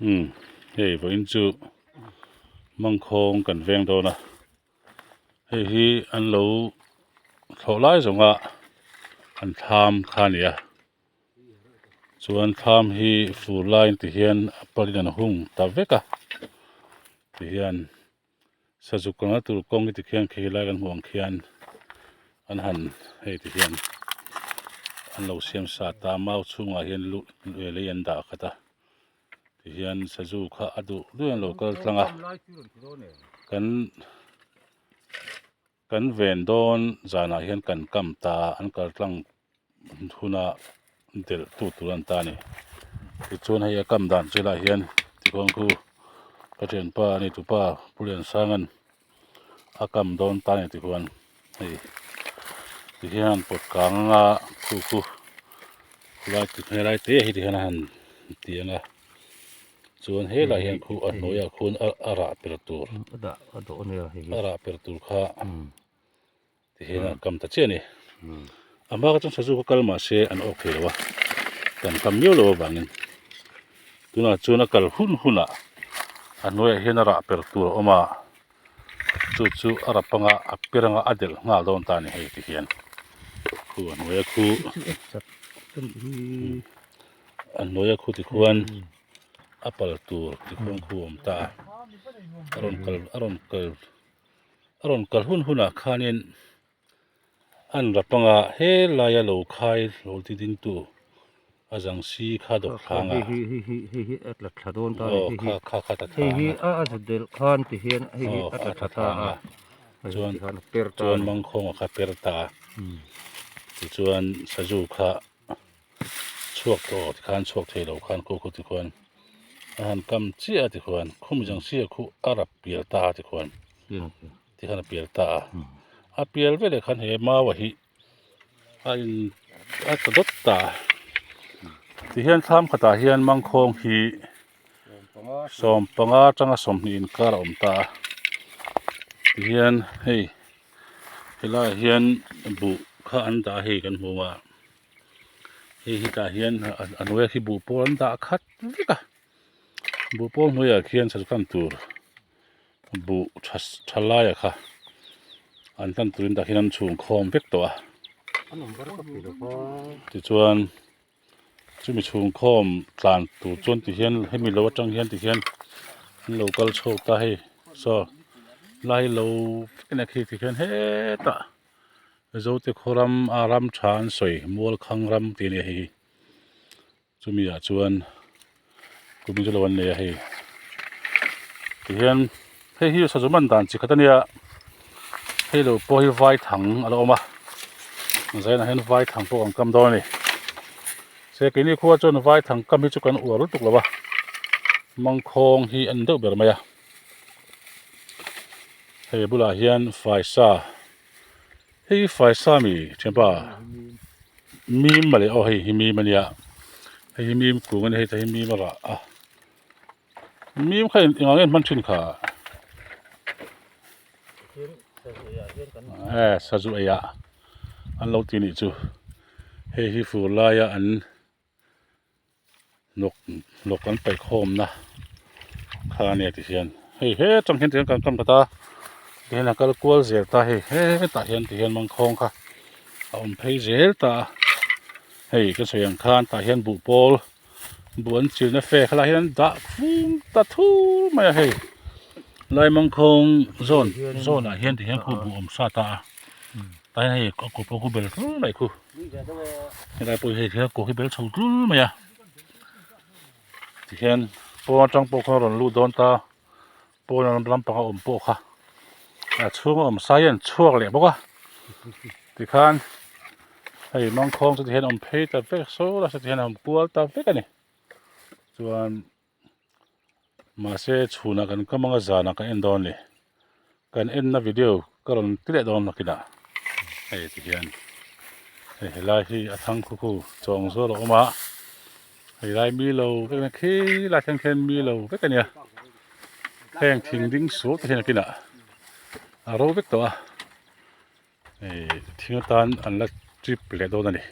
Umm hei vawiin chu mangkhawng kan veng dawn a hei hi an lo thlawh lai zawnga an thlam kha a ni a chuan thlam hi fur laiin ti hian a pal in an hung ta vek a ti hian. Sazuk kalna tur kawng hi tikhian khi lai kan hmuh ang khian an han hei ti hian an lo siam sa ta a mau chhungah hian luh lei an dah khat a tihian sazu kha a duh duh in an lo kal tlang a kan kan ven dawn zanah hian kan kam ta an kal tlang huna delh tu tur an ta a ni tichuan hei a kam dan chu helaiah hian tikhawn khu ka thianpa a ni tupa Pu Liansanga'n a kam dawn ta a ni tikhuan hei tihian an pawt kang anga khu khu khulai helai te hi tihian a han ti ang a chuan helaiah hian khu a hnuaiah khuan a rah per tur a rah per tur kha. Tihian an kam ta chiah a ni. A hma kha chuan sazu kha kal mah se an awk thei lo a, kan kam miau lo avangin tunah chuan a kal hun hunah a hnuaiah hian a rah per tur a awm a, chu chu a rap anga a per anga a delh nghal dawn ta a ni hei tihian khu a hnuaia khu a hnuaia khu tikhuan a pal tur tikhuan khu a awm ta a, a rawn kal a rawn kal. A rawn kal hun hunah khanin an rap anga helaia lo khai lo ti ding tu a zang si kha dawk thlang a. Hei hi hei hi a tla thla dawn ta a ni. Aw kha kha kha tla thla ang a. Hei hi a zut delh khan ti hian hei hi a tla thla ta a. Chuan chuan mangkhawng a kha per ta a. Tichuan sazu kha chhuak tawh tikhan chhuak thei lo khan khu khu tikhuan a han kam chiah a tikhuan khum zang sia khu a rap pial ta a tikhuan tikhan a pial ta a a pial veleh khan he mau a hi a in a tla dawt ta a tihian thlam khatah hian mangkhawng hi 15 atanga 20 inkar a awm ta a tihian hei helaiah hian buh kha an dah a hei kan hmu a. Hei hetah hian a hnuaiah khi buh pawl an dah khat vek a buh pawl hnuaiah khian sazuk tur buh tha tha laia kha an hlan turin tah khian an chhung khawm vek tawh a tichuan chumi chhung khawm tlan tur chuan tihian hemi lo atang hian tihian an lo kal chhuak ta hei saw lai lo vek a khi tikhian hetah. Zote khaw ram a ram tha an sawi Mualkhang ram tih a ni a hei hi chumi ah chuan kum chu lo an nei a hei tihian hei hi sazu man dan chi khat a nia hei lo pawh hi vaithang a la awm a zainah hian vaithang pawh kan kam dawn a ni se keini khua chuan vaithang kam hi chu kan uar lutuk lo a mangkhawng hi a ni deuh ber mai a hei bulah hian faisa. Hei hi faisa mi thianpa mim mawle aw hei hi mim ania hei hi mim kung ania hei te hi mim a rah a mim kha engah nge an hman thin kha e sazu ei ah an lo ti nih chu hei hi fur laia an. Hnawk hnawk an paih khawmna kha a nia tihian hei hetang hian tihian kan kam khat a tihian a kal kual zel ta hei hetah hian tihian mangkhawng kha a awm phei zel ta a hei ka sawi ang khan tah hian buh pawl buh an chilna fe kha lai hian an dah fum ta thur mai a hei lai mangkhawng zawn zawnah hian tihian khu buh awm sa ta a tah hian hei a kut pawh khu bel hlur mai khu. Helai pawh hi hei thil kawh hi bel chho tlul mai a tihian pawn atang pawh khawn a rawn lut dawn ta pawn lampang a awm pawh kha a chhunga awm sai hian chhuak leh bawk a tikhan hei mangkhawng chu tihian a awm phei ta vek saw lai saw tihian a awm kual ta vek a ni chuan. Mahse chhunah kan kam anga zanah kan en dawn a ni. Kan enna video ka rawn ti leh dawn nakinah hei ti hian hei helai hi a thang khu khu chawng zual a awm a hei lai mi lo vek a khi lai thleng khian mi lo vek a nia heng thing ding sual te hian nakinah a ro vek tawh a hei thing atan an la trip leh dawn a ni.